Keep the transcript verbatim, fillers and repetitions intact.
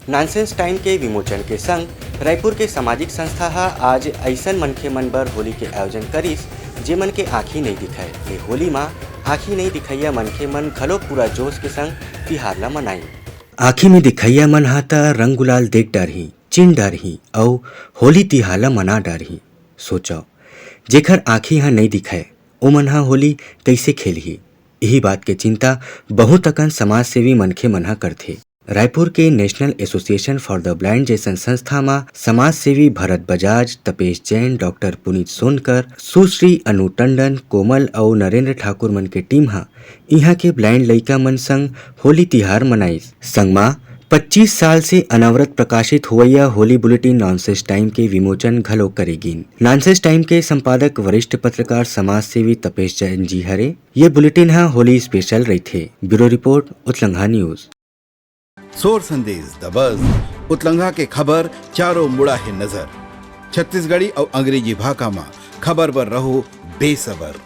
Nonsense time के विमोचन के संग रायपुर के सामाजिक संस्था ह आज अइसन मनखे मन बर होली के आयोजन करिस, जेमन के आँखी नइ दिखय। ए होली म आँखी नइ दिखइया मनखे मन घलो पूरा जोश के संग तिहार ल मनाइन। आँखी में दिखइया मन ह त रंग गुलाल देख डारही, चिन डारही अउ होली तिहार ल मना डारही। सोचव, जेखर आँखी ह नइ दिखय, ओमन ह होली कइसे खेलही? इही बात के चिंता बहुत अकन समाजसेवी मनखे मन ह करथे। रायपुर के national association for the blind जइसन संस्था म समाजसेवी भरत बजाज, तपेश जैन, डॉक्टर पुनीत सोनकर, सुश्री अनु टंडन, कोमल अउ नरेंद्र ठाकुर मन के टीम ह इहां के ब्लाइंड लइका मन संग होली तिहार मनाइस। संगमा पच्चीस साल से अनवरत प्रकाशित होवइया होली बुलेटिन नॉनसेंस टाइम के विमोचन घलो करे गिन। नॉनसेंस टाइम के संपादक वरिष्ठ पत्रकार समाजसेवी तपेश जैन जी हरे। ये बुलेटिन ह होली स्पेशल रहिथे। Bureau report, Utlangha news. सोर संदेश दबस, उतलंघा के खबर चारों मुड़ा हे नजर। छत्तीसगढ़ी अउ अंग्रेजी भाखा म खबर बर रहो बेसबर।